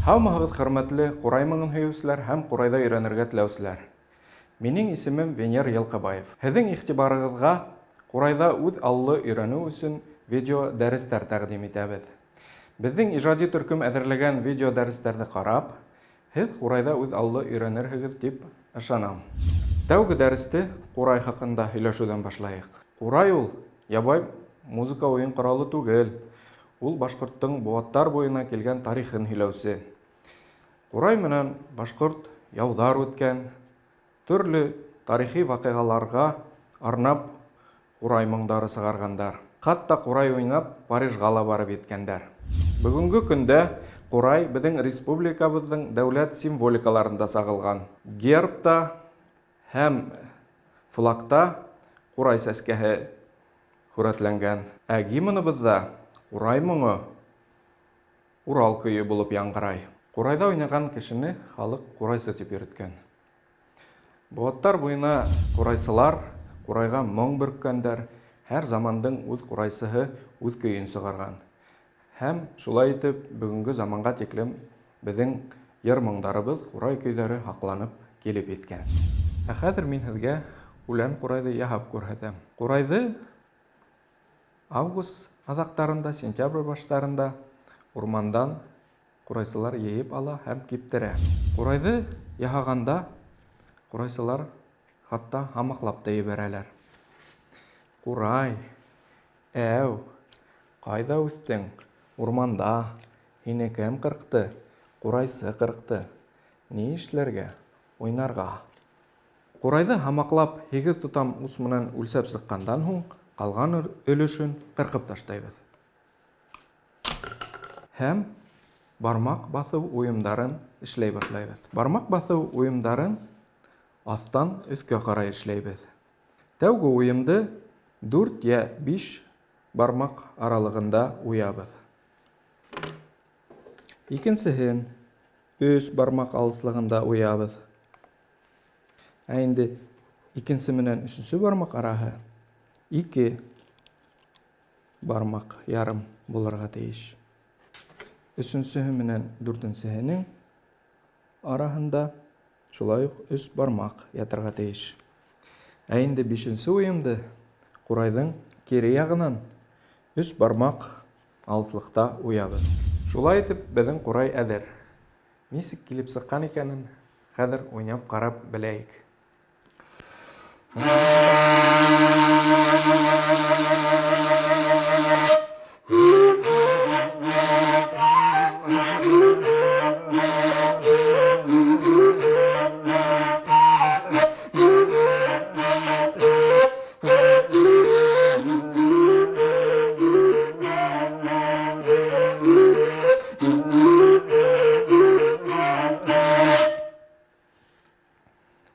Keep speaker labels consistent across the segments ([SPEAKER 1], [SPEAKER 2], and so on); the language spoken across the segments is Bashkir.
[SPEAKER 1] Һаумыһығыҙ, хөрмәтле ҡурай моңон һөйөүселәр һәм ҡурайҙа өйрәнергә теләүселәр! Минең исемем Венер Йылҡыбаев. Һеҙҙең иғтибарығыҙға ҡурайҙа үҙ аллы өйрәнеү өсөн видео дәрестәр тәкъдим итәбеҙ. Беҙҙең ижади төркөм әҙерләгән видео дәрестәрҙе ҡарап, һеҙ ҡурайҙа үҙ аллы өйрәнерһегеҙ дип ышанам. Тәүге дәресте ҡурай хаҡында һөйләшеүҙән башлайыҡ. Ҡурай ул, ябай музыка уйын ҡоралы түгел. Ул башҡорттоң быуаттар буйына килгән тарихын һөйләүсе. Ҡурай менән башҡорт яуҙар үткән, төрлө тарихи ваҡиғаларға арнап ҡурай моңдары сығарғандар. Хатта ҡурай уйнап Парижға ла барып еткәндәр. Бөгөнгө көндә ҡурай беҙҙең республикабыҙҙың дәүләт символикаларында сағылған. Гербта һәм флагта ҡурай сәскәһе һүрәтләнгән. Ә гимныбыҙҙа ҡурай моңо Урал көйө булып яңгырай. Ҡурайҙа уйнаған кешене халыҡ ҡурайсы тип йөрөткән. Быуаттар буйына ҡурайсылар ҡурайға моң бөрккәндәр, һәр замандың үҙ ҡурайсыһы үҙ көйөн сығарған. Һәм, шулай итеп, бөгөнгө заманға тиклем беҙҙең йыр-моңдарыбыҙ, ҡурай көйҙәре һаҡланып килеп еткән. Ә хәҙер мин һеҙгә үлән ҡурайҙы яһап күрһәтәм. Ҡурайҙы август аҙаҡтарында, сентябрь баштарында урмандан ҡурайсылар йыйып ала һәм киптерә. Ҡурайҙы яһағанда ҡурайсылар хатта һамаҡлап та ебәрәләр. Ҡурай, Әү, ҡайҙа үҫтең? Урманда. Һине кем ҡырҡты? Ҡурайсы ҡырҡты. Ни эшләргә? Уйнарға. Ҡурайҙы һамаҡлап һигеҙ тотам ус менән үлсәп сыҡҡандан һуң, ҡалған өлөшөн ҡырҡып таштайбыҙ. Һәм бармаҡ баҫыу уйымдарын эшләй башлайбыҙ. Бармаҡ баҫыу уйымдарын аҫтан өҫкә ҡарай эшләйбеҙ. Тәүге уйымды дүрт йә биш бармаҡ аралығында уябыҙ. Икенсеһен өс бармаҡ алыҫлығында уябыҙ. Ә инде икенсе менән өсөнсө бармаҡ араһы ике бармаҡ ярым булырға тейеш. Өсөнсөһө менән дүртенсеһенең араһында Шулай уҡ өс бармаҡ ятырға тейеш. Ә инде бишенсе уйымды ҡурайҙың кире яғынан өс бармаҡ алыҫлыҡта уябыҙ. Шулай итеп, беҙҙең ҡурай әҙер. Нисек килеп сыҡҡан икәнен хәҙер уйнап ҡарап беләйек.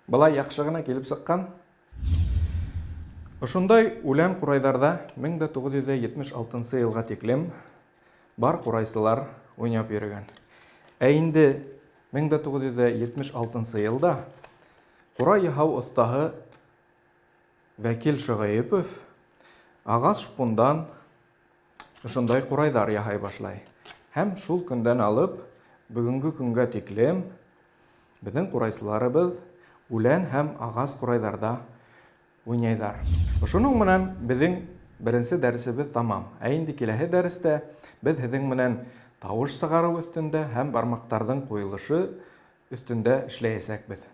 [SPEAKER 1] Былай яҡшы ғына килеп сыҡҡан. Ошондай үлән ҡурайҙарҙа 1976 йылға тиклем бар ҡурайсылар уйнап йөрөгән. Ә инде 1976 йылда ҡурай яһау оҫтаһы Вәкил Шөғәйепов ағас шпундан ошондай ҡурайҙар яһай башлай. Һәм шул көндән алып бөгөнгө көнгә тиклем беҙҙең ҡурайсыларыбыҙ үлән һәм ағас ҡурайҙарҙа уйнайҙар. Ошоноң менән беҙҙең беренсе дәресебеҙ тамам. Ә инде киләһе дәрестә беҙ һеҙҙең менән тауыш сығарыу өҫтөндә һәм бармаҡтарҙың ҡуйылышы өҫтөндә эшләйәсәкбеҙ.